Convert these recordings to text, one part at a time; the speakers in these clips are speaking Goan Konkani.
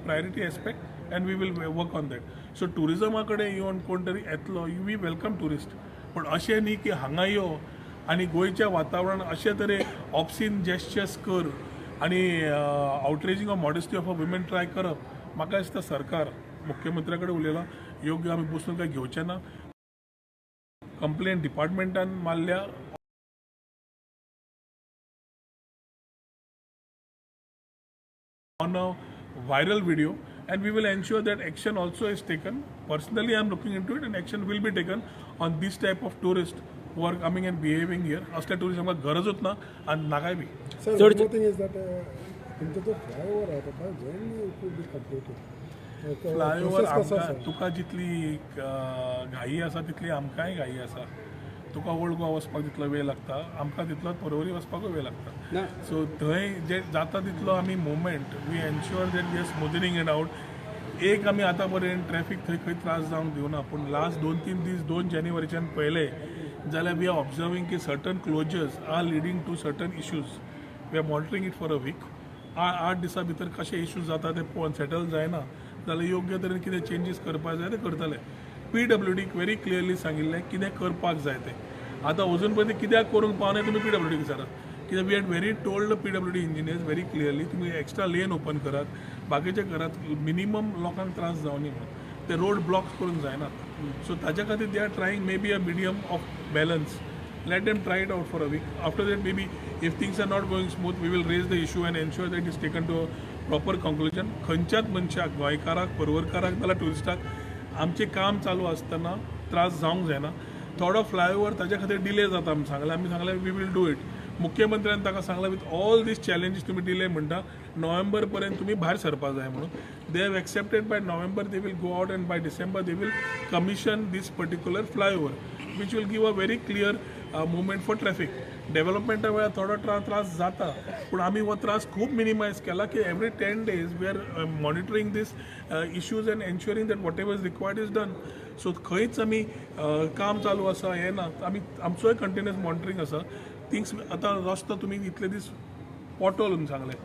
priority aspect and we will work on that. So टुरिजमा कडेन येवन कोण तरी येतलो, we welcome tourist, पूण अशें न्ही की हांगा यो आनी गोंयच्या वातावरण अशे तरेन ऑब्सिन जेस्चर्स कर आनी outraging of modesty of a women try करप. म्हाका दिसता सरकार मुख्यमंत्र्या कडेन उलयलां, योग्य आमी बसून काय घेवचें ना. कंप्लेन डिपार्टमेंटान मारल्या, on a viral video and we will ensure that action also is taken. Personally I am looking into it and action will be taken on this type of tourist who are coming and behaving here. असले टुरिस्ट आमकां गरजूच ना आनी नाकाय बी. Sir, one more thing is that तुमचो जो फ्लायओवर आहा तो when it will be completed? Flyover आमकां तुका जितली घाई आसा तितली आमकांय घाई आसा. तुका ओल्ड गोवा वचपाक तितलो वेळ लागता, आमकां तितलोच पर्वरी वचपाकूय वेळ लागता. सो थंय जे जाता तितलो आमी movement we ensure that we are smoothening it out. एक आमी आतां पर्यंत ट्रॅफिक थंय खंय त्रास जावंक दिवना, पूण लास्ट 2-3 दीस 2 जानेवारीच्यान पळयलें जाल्यार we are observing की certain closures are leading to certain issues. We are monitoring it for a week. 8 दिसां भितर कशे इश्यूज जाता ते पळोवन सेटल जायना जाल्यार योग्य तरेन कितें चेंजीस करपाक जाय ते करतले. पीडब्ल्यूडीक व्हेरी क्लियरली सांगिल्लें कितें करपाक जाय तें. आतां अजून पर्यंत कित्याक करूंक पावना तुमी पीडब्ल्यूडीक विचारात. कित्याक we had very told PWD engineers very clearly तुमी एक्स्ट्रा लेन ओपन करात, बाकीचे करात, मिनिमम लोकांक त्रास जावनी म्हणून. ते रोड ब्लॉक्स करूंक जायनात. सो ताच्या खातीर they are trying maybe a medium of balance. Let them try it out for a week. After that maybe if things are not going smooth we will raise the issue and ensure that is taken to a proper conclusion. खंयच्याच मनशाक, गोंयकाराक, पर्वरकाराक नाल्यार ट्युरिस्टाक आमचें काम चालू आसतना त्रास जावंक जायना. थोडो फ्लायओवर ताच्या खातीर डिले जाता आमी सांगलें, आमी सांगलें we will do it. मुख्यमंत्र्यान ताका सांगलां विथ ऑल these challenges तुमी डिले म्हणटा, नोव्हेंबर पर्यंत तुमी भायर सरपाक जाय म्हणून. They have accepted by November they will go out and by December they will commission this particular flyover which will give a very clear movement for traffic. डेव्हलपमेंटा वेळार थोडो त्रास जाता, पूण आमी हो त्रास खूब मिनिमायज केला की every 10 days we are monitoring this issues and ensuring that whatever is required is done. So खंयच आमी काम चालू आसा हें ना, आमी आमचोय कंटिन्युअस मॉनिटरींग आसा. थिंग्स आतां रस्तो तुमी इतले दीस पोटोल सांगलें,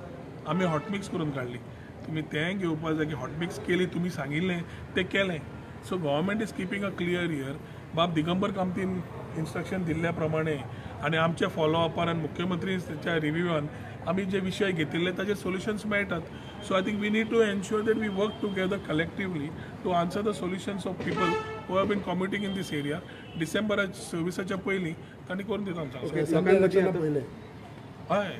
आमी हॉटमिक्स करून काडली, तुमी तेंय घेवपाक जाय की हॉटमिक्स केली, तुमी सांगिल्लें तें केलें. So government is keeping a clear ear. बाब दिगंबर कामतीन इन्स्ट्रक्शन दिल्ल्या प्रमाणे आनी आमच्या फॉलोअपान आनी मुख्यमंत्रीच्या रिव्यूआन आमी जे विशय घेतिल्ले ताचे सोल्युशन्स मेळटात. So I think we need to ensure that we work together collectively to answer the solutions of people who have been commuting in this area. डिसेंबरा 26 पयलीं तांणी करून दिता आमकां. हय,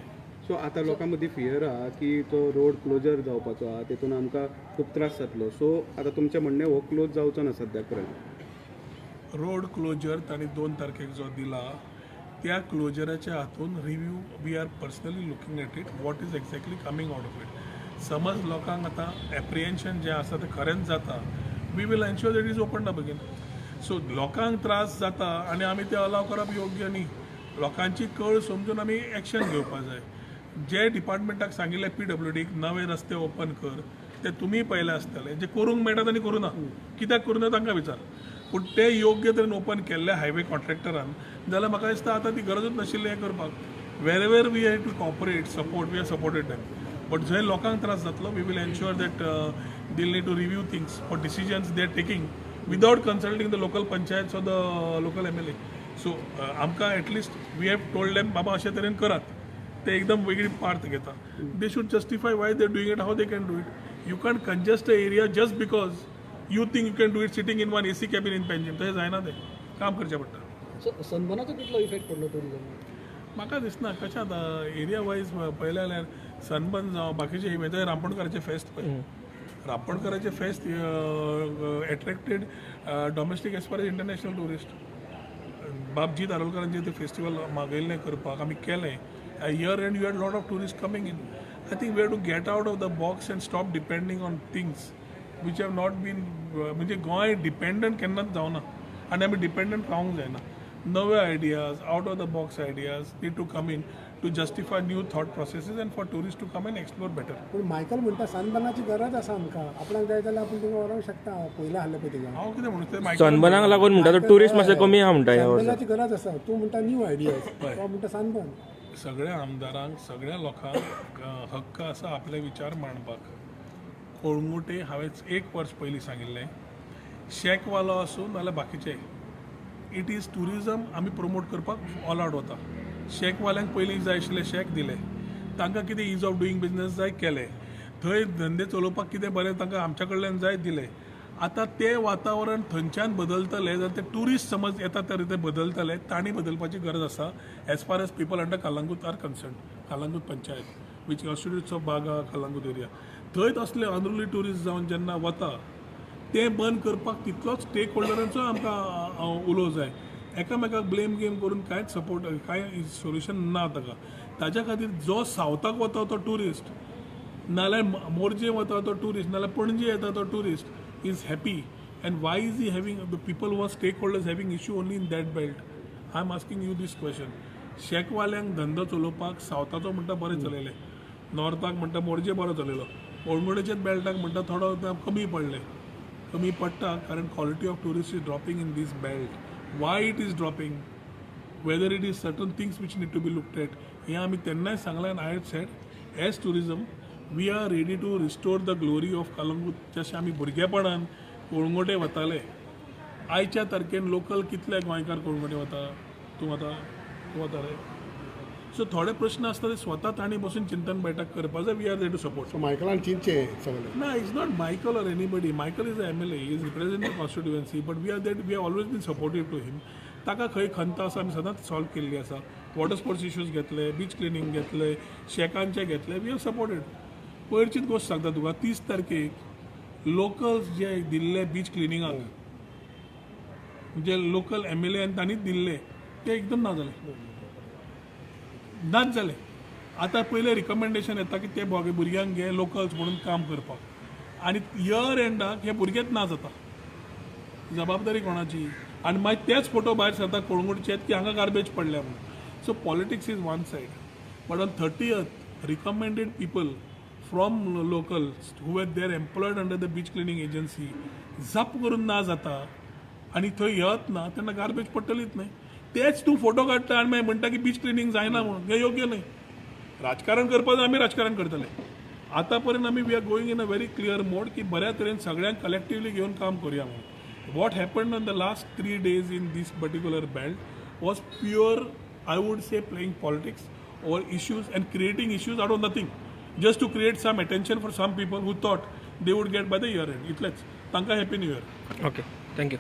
सो आतां लोकां मदीं फियर आहा की तो रोड क्लोजर जावपाचो आहा, तेतून आमकां खूब त्रास जातलो. सो आतां तुमचें म्हणणें हो क्लोज जावचो ना सद्याक पर्यंत? रोड क्लोजर तांणी 2 तारखेक जो दिला त्या क्लोजराच्या हातून review we are personally looking at it, what is exactly coming out of it. समज लोकांक आतां एप्रिहेन्शन जें आसा तें खरेंच जाता, we will ensure that is open up again. So लोकांक त्रास जाता आनी आमी ते अलाव करप योग्य न्ही. लोकांची कळ समजून आमी एक्शन घेवपाक जाय. जे डिपार्टमेंटाक सांगिल्लें पीडब्ल्यूडीक नवे रस्ते ओपन कर, ते तुमी पळयले आसतले, जे करूंक मेळटा तांणी करूं ना, कित्याक करूं ना तांकां विचार. पूण ते योग्य तरेन ओपन केल्ले हायवे कॉन्ट्रॅक्टरान जाल्यार म्हाका दिसता आतां ती गरजूच नाशिल्ली हें करपाक. Wherever we have to cooperate, support, we have supported them. But जंय लोकांक त्रास जातलो we will ensure that they need to review things for decisions they are taking without consulting the local panchayats or the local MLA. So आमकां at least we have told them बाबा अशे तरेन करात, ते एकदम वेगळी पार्ट घेता. They should justify why they doing it, how they can do it. You can't congest a area just because you think you can do it sitting in one AC cabin in Panjim. तशें जायना, तें काम करचें पडटा. सो सनबर्नाचो कितलो इफेक्ट पडलो टुरिजमाक? म्हाका दिसना कशें आतां एरिया वायज पळयलें जाल्यार सनबर्न जावं बाकीचे इव्हेंट, रांपणकाराचें फेस्त पळय, रांपणकाराचें फेस्त attracted domestic as far as international tourist. बाब जीत आरोलकारांचें तें फेस्टिवल मागयल्लें करपाक आमी केलें. Year end you had lot of tourist coming in. I think we have to get out of the box and stop depending on things which have not been, म्हणजे गोंय डिपेंडंट केन्नाच जावना आनी आमी डिपेंडंट रावंक जायना. नवे ideas, out of the box ideas need to come in to justify new thought processes and for tourist to come and explore better. पूण मायकल म्हणटा सनबर्नाची गरज आसा आमकां, आपणाक जाय जाल्यार आपूण थिंगा व्हरोंक शकता. पयलें आहलें पळय थिंगा, हांव कितें म्हणून सनबर्नाक लागून म्हणटा तो ट्युरिस्ट मातशें कमी आहा म्हणटा. सनबर्नाची गरज आसा, तूं म्हणटा न्यू आयडियाज, तो म्हणटा सनबर्न. सगळ्या आमदारांक, सगळ्या लोकांक हक्क आसा आपले विचार मांडपाक. कळंगूटे हांवें एक वर्स पयलीं सांगिल्लें, शॅकवालो आसूं नाल्यार बाकीचे, it is tourism आमी प्रमोट करपाक ऑल आवट वता. शॅकवाल्यांक पयलीं जाय आशिल्ले शॅक दिले, तांकां कितें is of doing business जाय केलें, थंय धंदे चलोवपाक कितें बरें तांकां आमच्या कडल्यान जाय दिलें. आतां तें वातावरण थंयच्यान बदलतलें जाल्यार ते ट्युरिस्ट समज येता तरी ते बदलतले, तांणी बदलपाची गरज आसा. As far as people under Calangute are concern, Calangute panchayat which constitutes of Baga Calangute area, थंय तसले अनरुली ट्युरिस्ट जावन जेन्ना वता तें बंद करपाक तितलोच स्टेक होल्डरांचो आमकां उलो जाय. एकामेकाक ब्लेम गेम करून कांयच सपोर्ट कांय सोल्युशन ना ताका. ताच्या खातीर जो सावथाक वता तो ट्युरिस्ट, नाल्यार मोरजे वता तो ट्युरिस्ट, नाल्यार पणजे येता तो tourist is happy. And why is he having the people who are stakeholders having issue only in that belt? I am asking you this question. शॅकवाल्यांक धंदो चलोवपाक सावथाचो म्हणटा बरें चलयलें, नॉर्थाक म्हणटा मोरजे बरो चलयलो, कळंगुटेच्याच बेल्टाक म्हणटा थोडो कमी पडले, कमी पडटा कारण quality of tourist is dropping in this belt. Why it is dropping, whether it is certain things which need to be looked at, हें आमी तेन्नाय सांगलें. आनी I had said as tourism we are ready to restore the glory of Calangute. जशें आमी भुरगेपणान कळंगूटे वताले, आयच्या तारखेन लोकल कितले गोंयकार कळंगूटे वता? तूं वता? तूं वता रे? सो थोडे प्रश्न आसता ते स्वता तांणी बसून चिंतन बैठक करपाक जाय. We are there to support. So मायकलान चिंतचें सगळें. ना, it's not Michael or anybody. Michael is a MLA, he is represent the constituency, but we are that we have always been supportive to him. ताका खंय खंत आसा आमी सदांच सॉल्व केल्ली आसा. वॉटर स्पोर्ट्स इश्यूज घेतले, बीच क्लिनींग घेतले, शॅकांचे घेतले, we have supported. पयरचीच गोश्ट सांगता तुका, 30 तारखेक लोकल्स जे दिल्ले बीच क्लिनिंगाक, जे लोकल MLA आनी तांणीच दिल्ले, ते एकदम ना जाले, नाच जाले. आतां पयलें रिकमेंडेशन येता की ते भुरग्यांक घे लोकल्स म्हणून काम करपाक, आनी इयर एंडाक हे भुरगेच ना जाता. जबाबदारी कोणाची? आनी मागीर तेच फोटो भायर सरता कळंगूटचे की हांगा गार्बेज पडल्या म्हणून. So politics is one side, but on 30th recommended people from locals who are there employed under the beach cleaning agency जप करून ना जाता आनी थंय येत ना तेन्ना गार्बेज पडटलीच न्हय. तेच तूं फोटो काडटा आनी मागीर म्हणटा की बीच क्लिनींग जायना म्हणून, हें योग्य न्हय. राजकारण करपाक जाय, आमी राजकारण करतले. आतां पर्यंत आमी we are going in a very clear mode की बऱ्या तरेन सगळ्यांक कलेक्टिवली घेवन काम करुया म्हणून. What happened on the last 3 days in this particular belt was pure, I would say, playing politics over issues and creating issues out of nothing, just to create some attention for some people who thought they would get by the year end. इतलेच. तांकां happy new year. Okay, thank you.